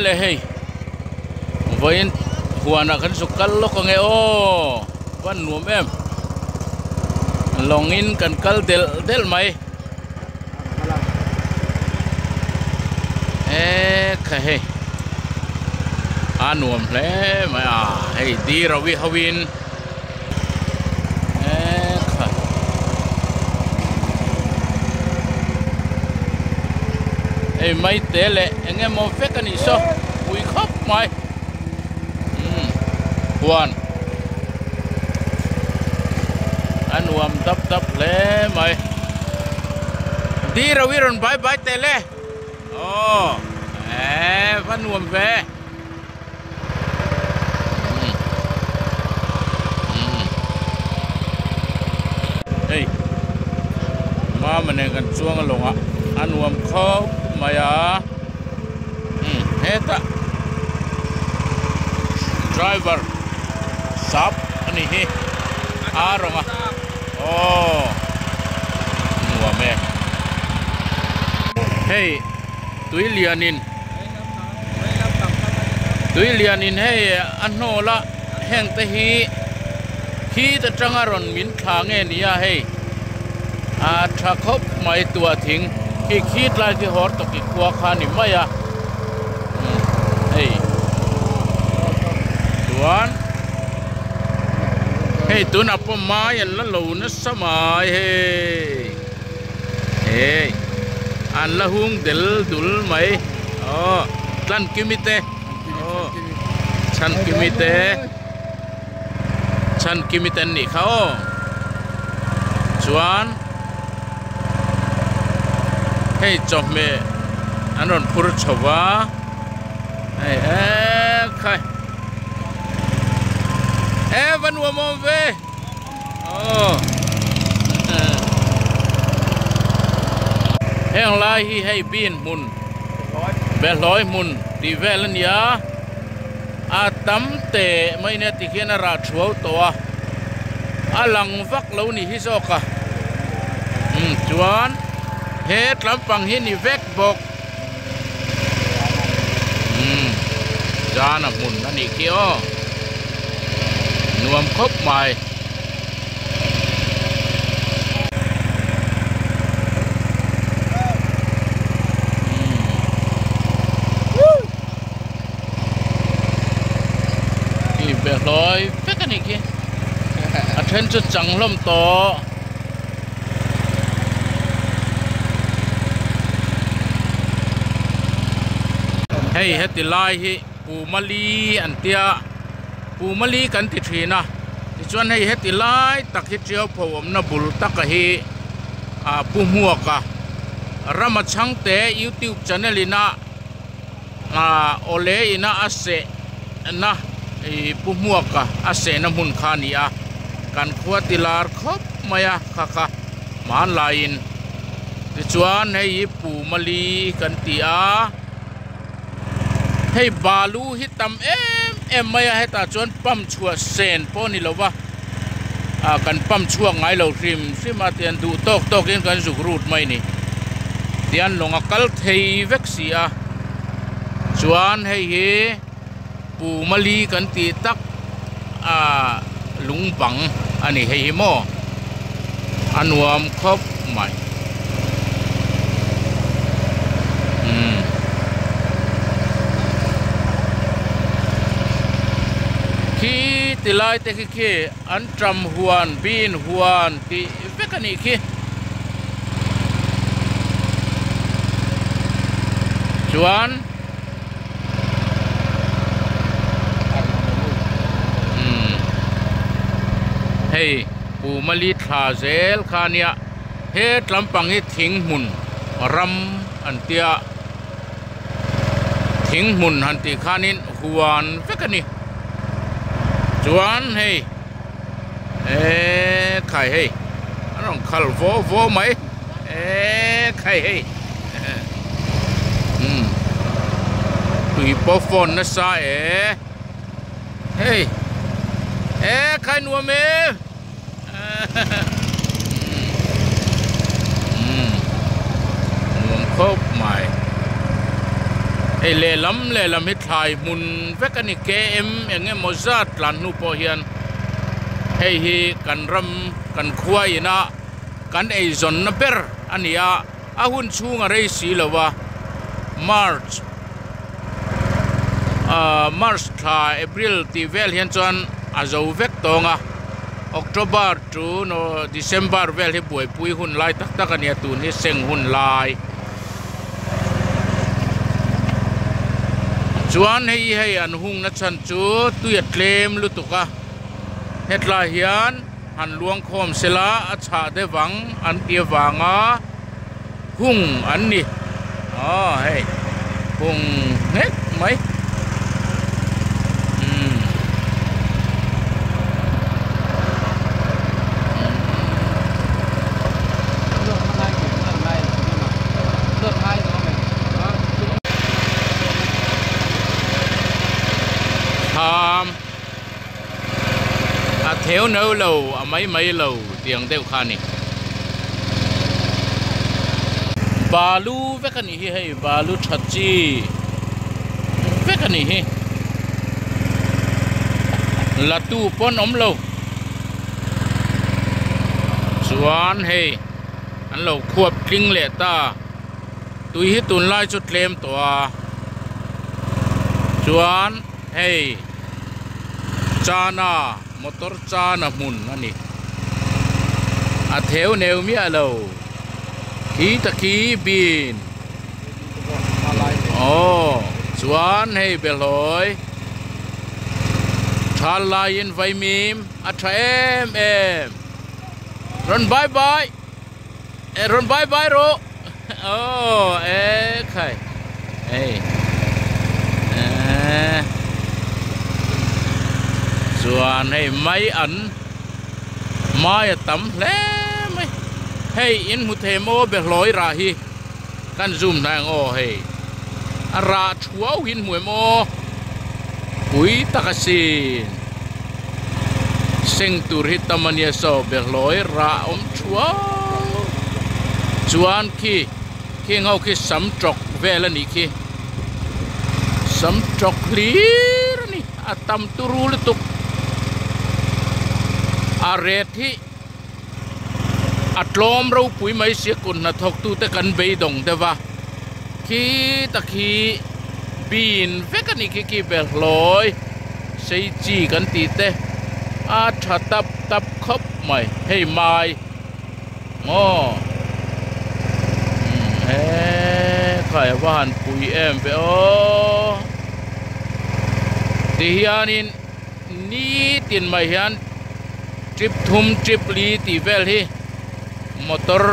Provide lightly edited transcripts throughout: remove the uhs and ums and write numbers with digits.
le hei vawiin huanah kan zuk kal lawk ang e aw van nuam em lawngin kan kal delh delh mai e kha hei a nuam hle mai a hei di rawi ho in e kha hei mai te leh eng emaw vek a nih saw pui khawp mai umm huan a nuam dap dap hle mai di rawi rawn bai bai teh le aw eee va nuam ve. Hei mama nen kan chuang a lawngah a nuam khawp mai a hetah driver sap a nih hi a rawnga aw nuam e hei tui lianin. Tui lianin hei a hnawl a heng te hi khit atanga rawn min thla nge ni a hei a tha khawp mai tuah thing khi khit lai khi hawr tawki khua kha a ni mai a hei chuan hei tunah pawh mai an la lo nasa mai hei. Hei an la hung del dul mai aw tlan kimi te aw chhan kimi te chhan kimi te an nih kha aw chuan hei chawhmeh an rawn phur chho va hei eee khai e va nuam awm ve. Aw heng lai hi hei bin hmun behlawi hmun tih vel a ni a a tam teh mai nia ti khian a rah thuau tawh a a lang vak lo ni hi zawk a umm chuan he tlampang hi ni vek bawk umm zan a hmun a nih khi aw nuam khawp mai. Khi behlawi vek a nih khi a then chu chang hlawm tawh. Hei heti lai hi Pumali an tia Pumali kan ti thin a tichuan hei heti lai tak hi Tiau pho awmna bul taka hi ah Pu Hmuaka Rama Chhangte youtube channel ina ah awle ina a seh na ih Pu Hmuaka a sehna hmun kha a ni a kan khua ti lar khawp mai a kha kha hmanlaiin tichuan hei hi Pumali kan ti a. Hei balu hi tam em em mai a hetah chuan pump chhuah sen pawh a ni lo va ah kan pump chhuak ngai lo hrim hrim a tian duh tawk tawk in kan zuk rut mai a ni tian lawng a kal thei vek si a chuan hei hi Pumali kan tih tak ah lung bang a ni hei hi maw a nuam khawp mai umm khi ti lai te khi khi an ṭam huan bin huan tih vek a nih khi chuan. Hei Pumali thla zel kha ania he tlampang hi thing hmun ram an tia thing hmun han tih khanin huan vek a ni chuan hei eee khai hei an rawn khal vaw vaw mai eee khai hei. Umm tui pawh fawn nasa e hei e khai nuam e umm nuam khawp mai Hei lehlam lehlam hi thlai hmun vek a ni km eng emaw zat tlan hnu pawh hian hei hi kan ram kan khua ina kan eizawnna ber a ni a a hun chhung a rei si lo a march ahh march thla april tih vel hian chuan a zo vek tawng a october chu december vel hi buaipui hun lai tak tak a nia tun hi seng hun lai. Chuan hei hei an hungna chhan chu tui a tlem lutuk a hetlai hian han luang khawm sela a chhah deuh ang an ti avanga hung an ni aw hei hung nghet mai umm. Thlam a theu no lo a mai mai lo tiang deuh kha a ni. Balu vek a nih hi hei balu tha chi vek a nih hi la tu pawn awm lo chuan hei an lo khuap tling leh ta tui hi tunlai chu tlem tawh a chuan hei chana motor chana hmun a ni a theu neu miah lo khi taki bin aw chuan hei behlawi thal laiin vaimim a tha em em rawn bye bye e rawn bye bye rawh aw e khai hei eee chuan hei mai an mai a tam hle mai hei in hmu thei maw behlawi rah hi kan zoom hnai ang aw hei a rah thuau hi in hmu em aw pui tak asin seng tur hi tam ania saw behlawi rah awm thuau chuan khi khing ho khi sam tawk vel anih khi sam tawk hlir ani a tam turu lutuk a ret hi a tlawm ropui mai sia kut hnathawk tute kan beidawng deuh a khi tak hi bin vek a nih khi khi behlawi sei chi kan tih te a tha tap tap khawp mai hei mai maw umm he khai a va han pui em ve aw ti hianin nitin mai hian trip thum trip li tih vel hi motor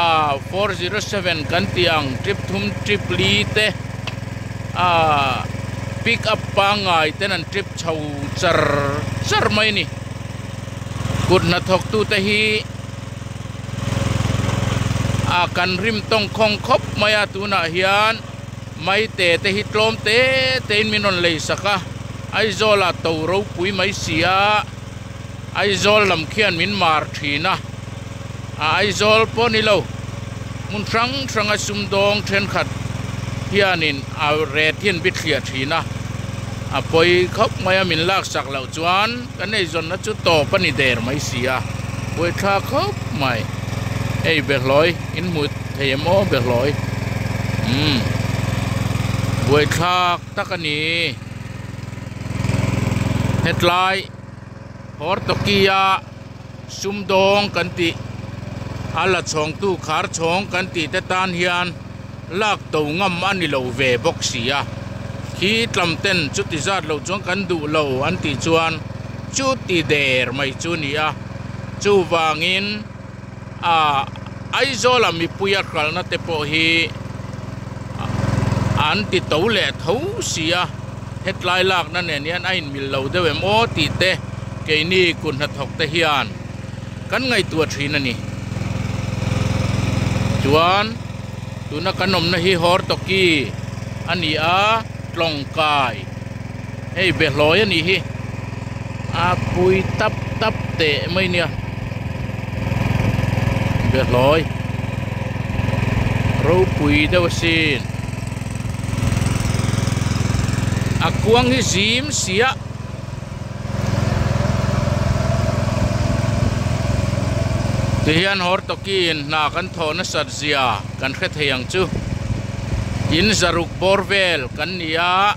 ah 407 kan tih ang trip thum trip li te ah pick up pangngai ten an trip chho char char mai a ni kut hnathawk tute hi ah kan rim tawngkhawng khawp mai a tunah hian. Maite te hi tlawm te te in min rawn lei sak a, Aizawl ah to ropui mai si a, Aizawl lam khian min mar thin a, a Aizawl pawh ni lo, hmun hrang hrang a sumdawng thenkhat hianin a ret hi an bithliah thin a, a pawi khawp mai a min lak sak loh chuan kan eizawnna chu tawp a ni der mai si a, buaithlak khawp mai, hei behlawi in hmu thei em aw behlawi umm buaithlak tak a ni hetlai Hortoki-a sumdawng kan tih a la chhawngtu khar chhawng kan tih te tan hian lak to ngam a ni lo ve bawk si a khi tlam ten chuti zat loh chuan kan duh lo an tih chuan chuti der mai chu a ni a chuvangin. A Aizawla mipuia hralhna te pawh hi an ti to leh tho si a, hetlai lakna nen hian a inmil lo deuh em aw tih te keini kut hnathawk te hian kan ngaihtuah thin a ni. Chuan tuna kan awmna hi Hortoki a ni a, Tlawngkai hei behlawi a nih hi a pui tap tap teh mai nia behlawi ropui deuh asin. A kuang hi zim sia. Tihian Hortoki in hna kan thawh nasat zia kan hre thei ang chu. In zaruk bawr vel kan ni a,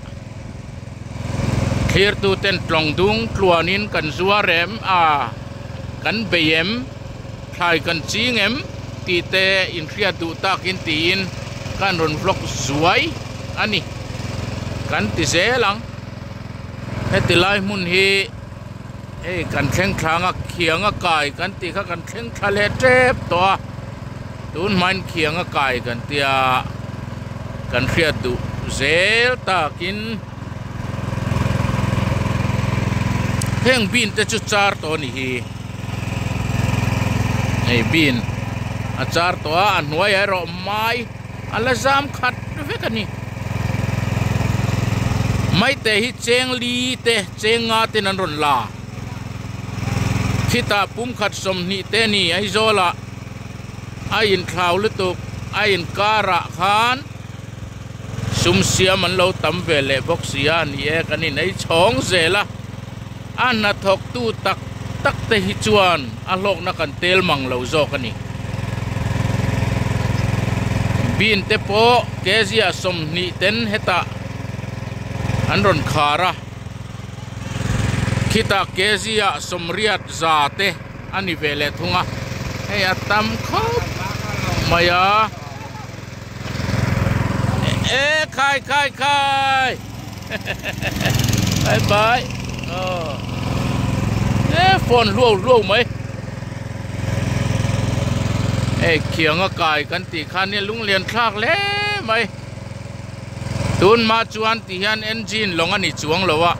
thlirtu ten tlawng dung tluanin kan zuar em a, kan bei em, thlai kan ching em tih te inhriat duh takin tiin kan rawn vlog zuai a ni. Kan ti zel ang. Heti lai hmun hi hei kan thleng thlang a khiang a kai kan tih kha kan thleng thla leh tep tawh a tun hmain khiang a kai kan tia kan hriat duh zel takin heng bin te chu char tawh a ni hi hei bin a char tawh a a hnuaiah erawh mai. A la zam khat vek a ni. Maite hi cheng li te cheng nga ten an rawn la. Khitah pumkhat 20 te a ni Aizawlah a inthlau lutuk a inkarah khan sum siam an lo tam ve leh bawk si a ni e kan inei chhawng zel a. A hnathawktu tak tak te hi chuan a hlawkna kan tel mang lo zawk a ni. Bin te pawh kezia 20 ten hetah an rawn khar a, khitah kezia 80 za te a ni ve leh thung a, hei a tam khawp mai a. E khai khai khai bye bye ờ e phone hluau hluau mai hei khiang a kai kan tih khan nia lunglian thlak hle mai tun hma chuan ti hian engine lawng a ni chuang lo a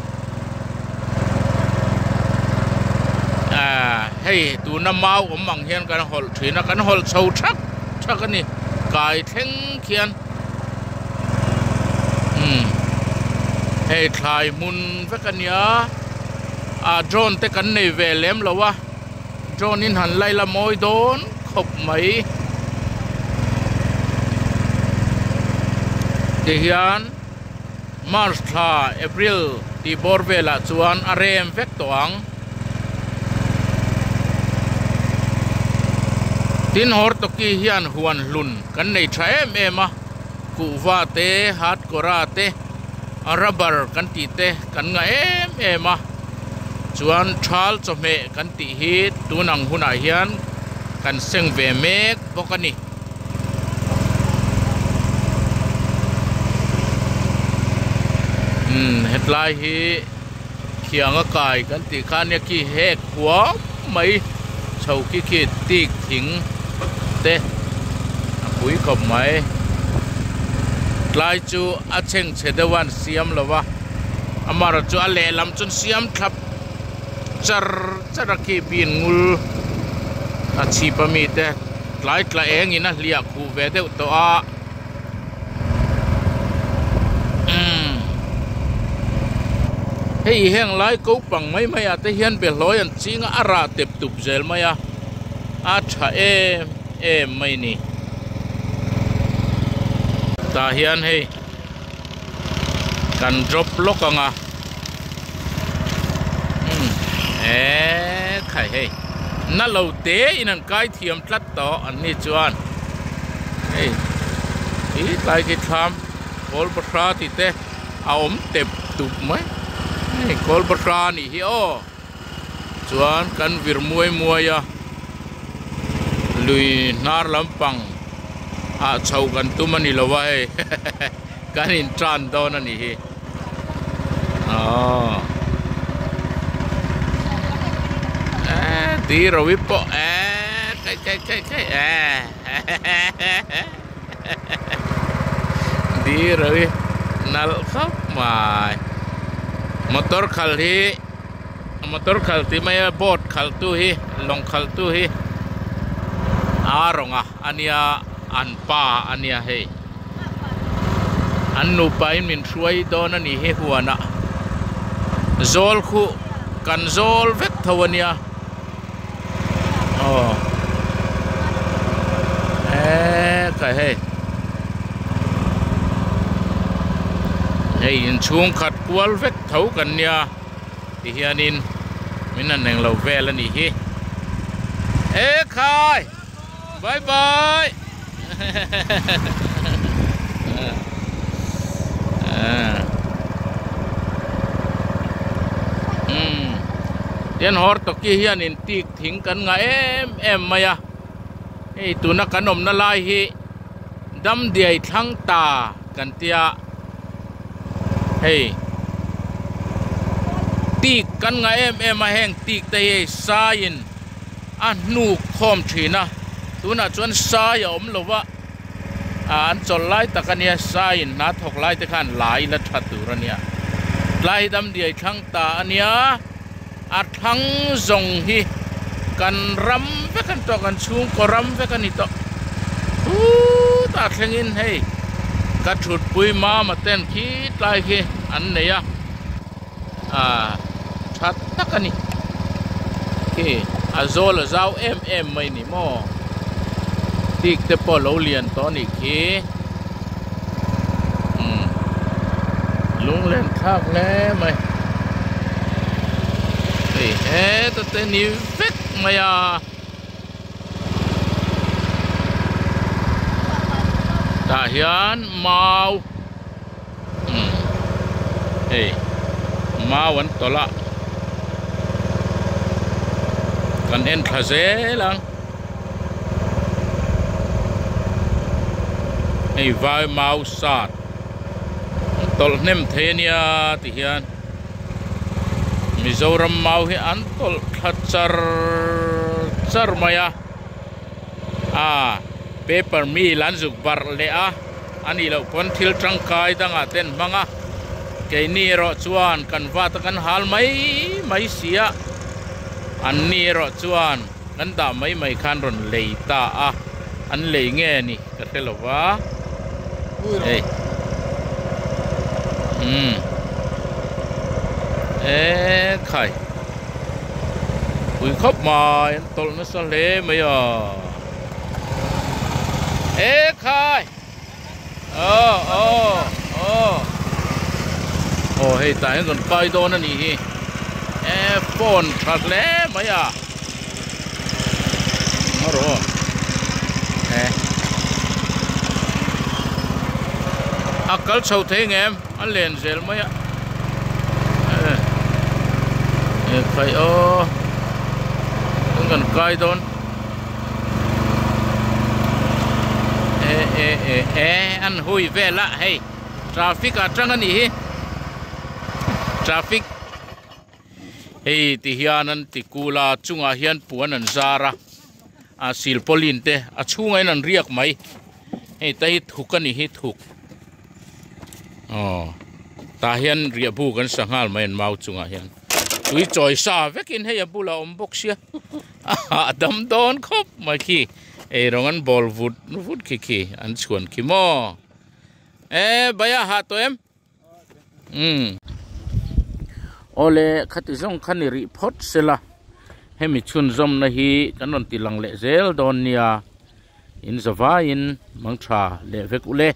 ah hei tuna mau awm ang hian kan hawlh thin a kan hawlh chho thak thak a ni kai thleng khian umm hei thlai hmun vek a nia ah drone te kan nei ve lem lo a drone in han lai la mawi dawn khawp mai tihian March thla April tih bawr velah chuan a rem vek tawh ang. Tin Hortoki hian huan hlun kan nei tha em em a, kuhva te, hatkawra te, rubber kan tih te kan ngah em em a, chuan thal chawhmeh kan tih hi tun ang hunah hian kan seng ve mek bawk a ni. Umm hetlai hi. Thiang a kai kan tih kha nia khi hek huam mai chho khi khi tik thing te a pui khawp mai tlai chu a chhengchhe deuh a an siam lo va amaherawhchu chu a lehlam chu an siam thlap char char a khi bin ngul a chhip ami te tlai tla eng in a hliah khuh ve deuh tawh a. Hei heng lai ko pang mai mai ah te hian behlawi an ching a a rah tep tup zel mai a a tha em em mai a ni tah hian hei kan drop lawk ang a umm eee khai hei na lo te in an kai thiam tlat tawh an ni chuan hei khi tlai khi thlam kawl bahra tih te a awm tep tup mai hei kawl bahra a nih hi aw chuan kan vir muai muai a lui hnar lampang ah chho kan tum a ni lo a hei kan in tan dawn a nih hi aw eee tui ro hi pawh eee kai kai kai kai eee tui ro hi nalh khawp mai motor khal hi motor khal tih mai a boat khalh tu hi lawng khalh tu hi a rawnga a nia an pa a nia hei. An nupa in min hruai dawn a nih hi huanah zawl khuh kan zawl vek tho a nia aw eee ka hei. Hei inchhung khat kual vek tho kan nia ti hianin min han englo vel a nih hi. Ekhai! Bye bye! Tian Hortoki hianin tik thing kan ngah em em mai a, hei tuna kan awmna lai hi Damdiai thlang ta kan tia hei tik kan ngah em em a heng tik te hi hei saiin a hnuk khawm thin a tunah chuan sai a awm lo va ah an chawlh lai tak a nia saiin hna thawk lai te khan lai la tha tur a nia tlai hi Damdiai thlang ta a nia a thlang zawng hi kan ram vek a ni tawh kan chhungkaw ram vek a ni tawh khutah thlengin hei ka thutpui mama ten khi tlai khi an nei a ah tha tak a ni khi a zawl a zau em em mai ni maw tik te pawh lo lian tawh a nih khi umm lunglen thlak hle mai hei heta te ni vek mai a. Tah hian mau umm hei mau an tawlh a kan en thla zel ang hei vai mau sat an tawlh hnem thei ania ti hian Mizoram mau hi an tawlh thla char char mai a ah paper mill an zuk barh leh a. A nih loh pawn thil tangkai dangah te an hmang a, keini erawh chuan kan vat a kan hal mai mai si a, an ni erawh chuan kan dah mai mai khan rawn lei ta a, an lei nge ni ka hre lo va, hei umm e khai pui khawp mai an tawlh nasa hle mai a. E khai aw aw aw aw hei tah hian rawn kai dawn a nih hi e phone tha hle mai a ngaw rawh aw e a kal chho thei ngem a len zel mai a e e khai aw kan kai dawn. E e e e an hui vel a hei traffic ah tang a nih hi traffic hei ti hian an ti kul a chungah hian puan an zar a a silpawlin te a chhungah hian an riak mai hei te hi thuk a nih hi thuk aw tah hian riah buk an sa nghal mai an mau chungah hian tui chawi sa vekin hei a bulah a awm bawk sia. A dam dawn khawp mai khi eirawng an bawl vut vut khi khi an chhuan khi maw e baia hah tawh em umm awle khati zawng kha ni rih phawt sela hemi chhunzawmna hi kan rawn ti lang leh zel dawn nia in zavaiin mangtha leh vek ule.